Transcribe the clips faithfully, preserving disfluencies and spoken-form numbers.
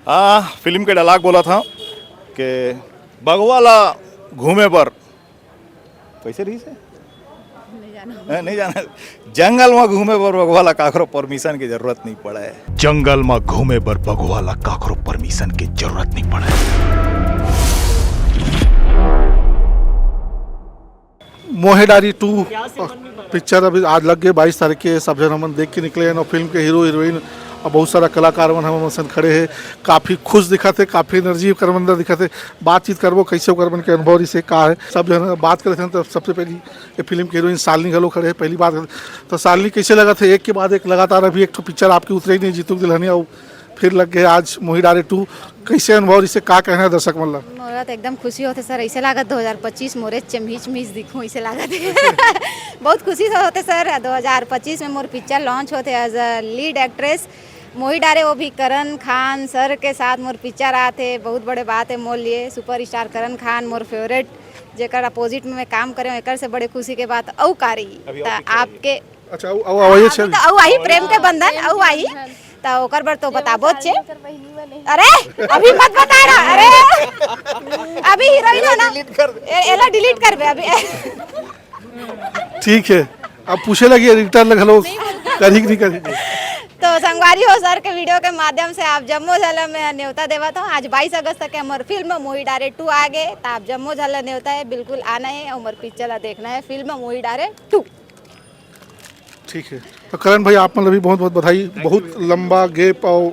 हाँ, फिल्म के डायलॉग बोला था कि बघवा ला घूमे बर, कैसे रही से? नहीं जाना। हैं, नहीं जाना। जंगल में घूमे बर बघवा ला काकरो परमिशन की जरूरत नहीं पड़े। जंगल में घूमे बर बघवा ला काकरो परमिशन की जरूरत नहीं पड़े। मोहे डारी टू पिक्चर अभी आज लग गए, बाईस तारीख के सब झन हमन देख के निकले हैं और फिल्म के हीरो हीरोइन और बहुत सारा कलाकार मन हमन सन खड़े हैं। काफ़ी खुश दिखत हे, काफ़ी एनर्जी ओकर अंदर दिखत हे। बातचीत करबो कैसे ओकर मन के अनुभव रिहिसे का है, सब झन बात करत हन। तो सबसे पहली ये फिल्म के हीरोइन शालिनी घलो खड़े हैं, पहली बात करत। तो शालिनी, कैसे लगत हे एक के बाद एक लगातार अभी एक ठो पिक्चर आपके उतरे ही नहीं, जीतू दुल्हनिया और फिर लग गए आज मोही डारे टू, कैसे अनुभव रिहिसे, का कहना है दर्शक मन ला? मोला तो एकदम खुशी होथे सर, ऐसे लागत दो हज़ार पच्चीस मोरे चमहीच मीच दिखूं, ऐसे लागत है। बहुत खुशी से होथे सर, दो हज़ार पच्चीस में मोर पिक्चर लॉन्च होथे एज अ लीड एक्ट्रेस मोही डारे, वो भी करण खान सर के साथ मोर पिक्चर आथे, बहुत बड़े बात है मोर लिए। सुपर स्टार करण खान मोर फेवरेट, जेकर अपोजिट में मैं काम करे हूँ, एकर से बड़े खुशी के बात अउ का रही। अभी और ता पिक्चर आइए। आपके अच्छा, अउ, अउ आइए, हाँ, अच्छा, अभी तो अउ आही प्रेम के बंधन, अउ आही। त ओकर बर तो बताबो चे। अरे, अभी मत बता रहा, अरे। अभी हीरोइन हो ना। डिलीट कर दे। ए-, एला डिलीट करबे अभी। ठीक है, अब पूछे लगी एडिटर लग, हेलो, करी कि नहीं करी? तो संगवारी हो, सर के वीडियो के माध्यम से आप जम्मो झन ला मैं न्योता देवत हूँ। आज बाईस अगस्त तक हमर फिल्म मोही डारे टू आ गे, त आप जम्मो झन ला न्योता है, बिल्कुल आना है, हमर पिक्चर ला देखना है, फिल्म मोही डारे टू। ठीक है, तो करण भाई, आप मन ला भी बहुत बहुत बधाई। बहुत लंबा गैप और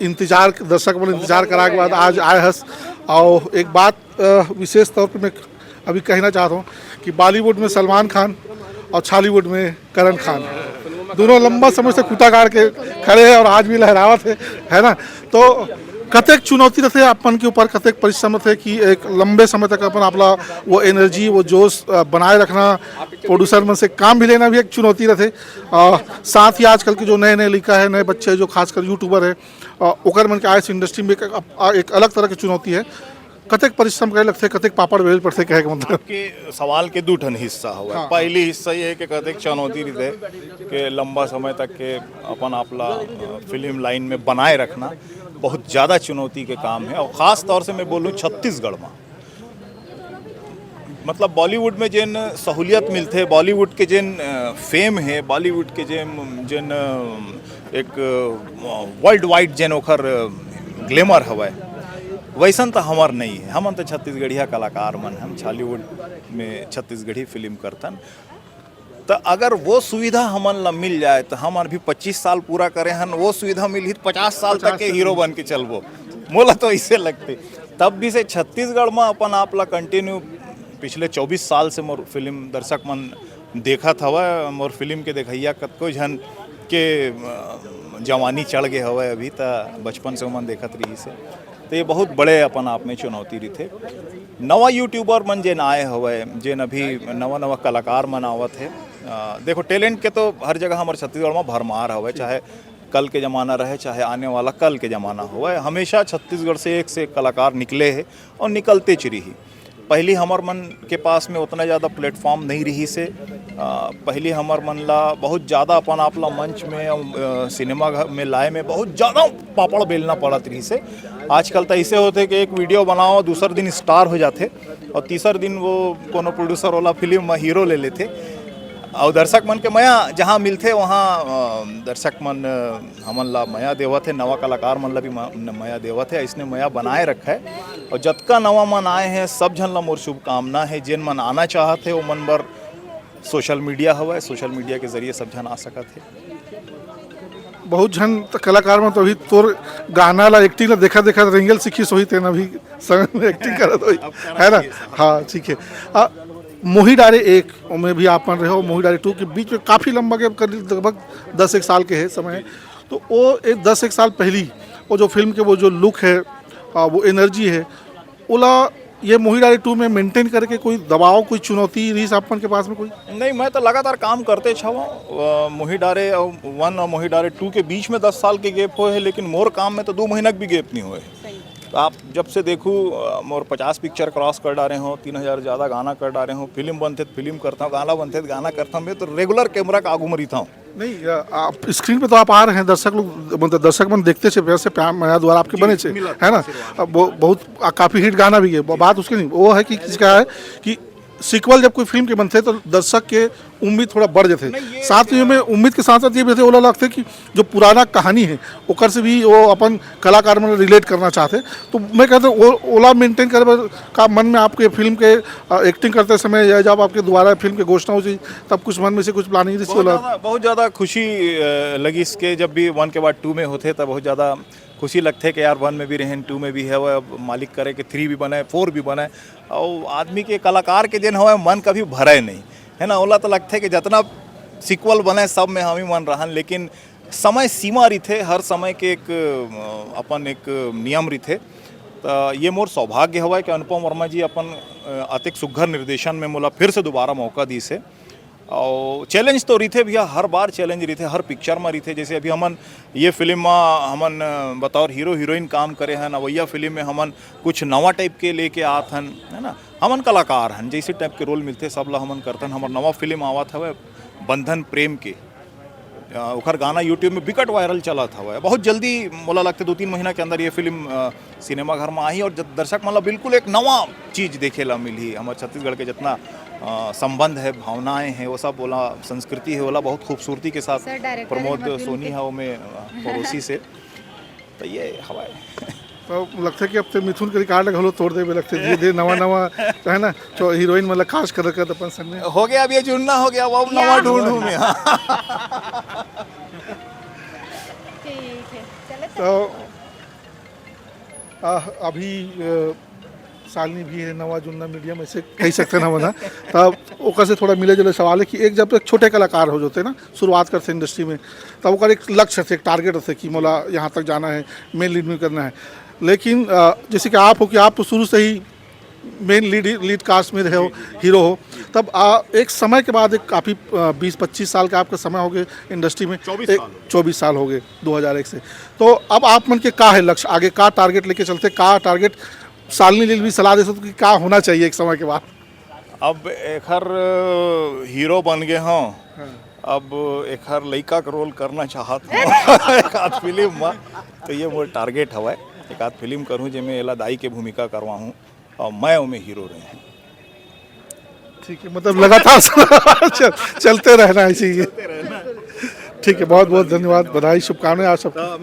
इंतजार, दर्शक मन इंतजार करा के बाद आज आए हस। और एक बात, अ, विशेष तौर पे मैं अभी कहना चाहता हूँ कि बॉलीवुड में सलमान खान और छॉलीवुड में करण खान, दोनों लंबा समय से खूंटा गाड़ के खड़े हैं और आज भी लहरावत है, है ना? तो कतेक चुनौती रहथे आप मन के ऊपर, कतेक परिश्रम रहथे कि एक लंबे समय तक अपन आप ला वो एनर्जी, वो जोश, अ, बनाए रखना, प्रोड्यूसर मन से काम भी लेना भी एक चुनौती रहथे। अ, साथ ही आजकल के जो नए नए लड़का है, नए बच्चे हैं, जो खासकर यूट्यूबर है, अ, ओकर मन के आइस इंडस्ट्री में एक, अप-, अ, एक अलग तरह की चुनौती है। कतेक परिश्रम करे लगथे, कतेक पापड़ बेल पड़थे, कहे के मतलब। आपके सवाल के दू ठन हिस्सा हवय। हाँ। पहली हिस्सा ये है कि कतेक चुनौती रहिथे कि लंबा समय तक के अपन आप ला, अ, फिल्म लाइन में बनाए रखना बहुत ज़्यादा चुनौती के काम है, और ख़ास तौर से मैं बोलूँ छत्तीसगढ़ में, मतलब बॉलीवुड में जेन सहूलियत मिलथे, बॉलीवुड के जेन, अ, फेम है, बॉलीवुड के जेन, जेन, अ, एक, अ, वर्ल्ड वाइड जेन ओखर ग्लैमर हवय, वैसन तो हमर नहीं है। हमन तो छत्तीसगढ़िया कलाकार मन, हम छॉलीवुड में छत्तीसगढ़ी फिल्म करथन। तो अगर वो सुविधा हमन ला मिल जाए, तो हमन भी पच्चीस साल पूरा करे हन, वो सुविधा मिलही तो पचास साल तक के हीरो बन के चलबो। मोला तो ऐसे लगथे। तब भी से छत्तीसगढ़ में अपन आप ला कंटिन्यू पिछले चौबीस साल से मोर फिल्म दर्शक मन देखत हवय। मोर फिल्म के देखइया कतको झन के, अ, जवानी चढ़ गे हवय, अभी त बचपन से ओमन देखत रहिस हे। तो ये बहुत बड़े अपन आप में चुनौती रहिथे। नवा यूट्यूबर मन जेन आए हवय, जेन अभी नवा नवा कलाकार मन आवत हे, अ, देखो, टैलेंट के तो हर जगह हमर छत्तीसगढ़ में भरमार हवय, चाहे कल के जमाना रहे, चाहे आने वाला कल के जमाना होवय, हमेशा छत्तीसगढ़ से एक से एक कलाकार निकले हे और निकलते च रही। पहली हमर मन के पास में उतना ज़्यादा प्लेटफॉर्म नहीं रहिस हे। अ, पहली हमर मन ला बहुत ज़्यादा अपन आप ला मंच में, अ, सिनेमा घर में लाए में बहुत ज़्यादा पापड़ बेलना पड़त रहिस हे। आजकल तो ऐसे होथे कि एक वीडियो बनाओ, दूसर दिन स्टार हो जाथे और तीसर दिन वो कोनो प्रोड्यूसर वाला फिल्म में हीरो ले लेथे। और दर्शक मन के मया जहाँ मिलथे, वहाँ, अ, दर्शक मन, अ, हमन ला मया देवत हे, नवा कलाकार मन ला भी म-, मया देवत हे, अइसने मया बनाए रखे। और जतका नवा मन आए हे, सब झन ला मोर शुभकामना हे। जेन मन आना चाहत हे, ओमन बर सोशल मीडिया हवय, सोशल मीडिया के जरिए सब झन आ सकत हे। बहुत झन त कलाकार मन तो अभी तोर गाना ला, एक्टिंग ला देखा देखा रेंगेल सीखिस होही, तेन अभी संग में एक्टिंग करत होही, है ना? हाँ, ठीक है। आ, मोही डारे एक, ओमे भी आप मन रहे हो, मोही डारे टू के बीच में काफ़ी लंबा गैप कर ली, लगभग दस एक साल के है समय। तो वो एक दस एक साल पहली वो जो फिल्म के वो जो लुक है, आ, वो एनर्जी है, ओला ये मोही डारे टू में मेंटेन करके कोई दबाव, कोई चुनौती रहिस आप मन के पास में कोई? नहीं, मैं तो लगातार काम करते छव। अ, मोही डारे वन और मोही डारे टू के बीच में दस साल के गैप होए हे, लेकिन मोर काम में तो दो महीना के भी गैप नहीं होए हे। तो आप जब से देखू, अ, मोर पचास पिक्चर क्रॉस कर डारे हो, तीन हज़ार ज़्यादा गाना कर डारे हो, फिल्म बनथे तो फिल्म करता हूँ, गाना बनथे तो गाना करता हूँ, मैं तो रेगुलर कैमरा के आगू में रहिता हूँ। नहीं, अ, आप स्क्रीन पे तो आप आ रहे हैं, दर्शक लोग, मतलब, दर्शक मन देखते छे, प्यार से, प्यार मया द्वारा आपके बने छे, है ना? अब वो बहुत, आ, काफी हिट गाना भी है, वो बात उसकी नहीं, वो है कि किसका है कि सीक्वल जब कोई फिल्म के बनते तो दर्शक के उम्मीद थोड़ा बढ़ जाते। साथ ही में उम्मीद के साथ साथ ये भी रहते, ओला लगते कि जो पुराना कहानी है, ओकर से भी वो अपन कलाकार मन रिलेट करना चाहते। तो मैं कहता हूँ, ओ-, ओला मेंटेन करे बर का मन में आपके फिल्म के, अ, एक्टिंग करते समय या जब आपके दोबारा फिल्म के घोषणा हो जाए, तब कुछ मन में से कुछ प्लानिंग जैसे बहुत ओला? ज़्यादा, बहुत ज़्यादा खुशी, अ, लगी इसके, जब भी वन के बाद टू में होते, तब बहुत ज़्यादा खुशी लगथे कि यार, वन में भी रहेन, टू में भी है, वो अब मालिक करे कि थ्री भी बने, फोर भी बने। और आदमी के, कलाकार के जेन हवय, मन कभी भरे नहीं, है ना? ओला तो लगथे कि जितना सीक्वल बने, सब में हम ही मन रहन, लेकिन समय सीमा रहिथे, हर समय के एक, अ, अपन एक नियम रहिथे। त ये मोर सौभाग्य हवय कि अनुपम वर्मा जी अपन, अ, अतेक सुघ्घर निर्देशन में मोला फिर से दोबारा मौका दिस हे। और चैलेंज तो रहिथे भैया, हर बार चैलेंज रहिथे, हर पिक्चर में रहिथे। जैसे अभी हमन ये फिल्म में हमन, अ, बतौर हीरो हीरोइन काम करे हन, अवैया फिल्म में हमन कुछ नवा टाइप के लेके आत हन, है ना? हमन कलाकार हन, जैसे टाइप के रोल मिलथे, सब ला हमन करथन। हमर नवा फिल्म आवत हवय बंधन प्रेम के, अ, ओखर गाना YouTube में बिकट वायरल चलत हवय। बहुत जल्दी, मोला लगथे, दो तीन महीना के अंदर ये फिल्म, अ, सिनेमा घर में आही और ज-, दर्शक मन ला बिल्कुल एक नवा चीज देखे ला मिलही। हमर छत्तीसगढ़ के जितना, अ, संबंध है, भावनाएं हैं, वो सब, ओला संस्कृति है, ओला बहुत खूबसूरती के साथ सर, डायरेक्टर प्रमोद हिम्मत गिल सोनी के। हा ओमे, अ, परोसी से। तो ये हवय। तो लगथे कि अब ते मिथुन के रिकॉर्ड घलो तोड़ देबे लगथे, धीरे-धीरे नवा-नवा, है ना, जो हीरोइन मन ला कास्ट कर, कर अपन संग में। हो गया, अब ये जुड़ना हो गया, अब, अब या। नवा ढूंढूं मैं। ठीक है, चलो, तो आ, अभी, अ, सालनी भी है, नवा जुन्ना मीडियम, ऐसे कह सकते हैं ना, बना। तब ओकर से थोड़ा मिले जुले सवाल है कि एक, जब एक छोटे कलाकार हो जाते हैं ना, शुरुआत करते हैं इंडस्ट्री में, तब ओकर एक लक्ष्य रहते, एक टारगेट रहते कि मोला यहाँ तक जाना है, मेन लीड में करना है। लेकिन, अ, जैसे कि आप हो, कि आप तो शुरू से ही मेन लीड, लीड कास्ट में रहे हो, हीरो हो, तब, आ, एक समय के बाद, एक काफ़ी, आ, बीस पच्चीस साल का आपका समय हो गए इंडस्ट्री में। चौबीस एक, साल हो गए। चौबीस साल हो गए, दो हज़ार एक से। तो अब आप मन के का है लक्ष्य, आगे का टारगेट लेके चलते, का टारगेट, सालनी लील भी सलाह दे सकते कि का होना चाहिए एक समय के बाद? अब एखर हीरो बन गए हों, हाँ। अब एखर लइका के रोल करना चाहत हों एक आध फिल्म में, तो ये मोर टारगेट हवय, एक आध फिल्म करूँ जेमे एला दाई के भूमिका करवाहूँ। और मैं ओमे हीरो रहे हैं। ठीक है, मतलब लगातार चल, चलते रहना है, इसी। ठीक है, बहुत बहुत धन्यवाद, बधाई, शुभकामनाएं आप सबको।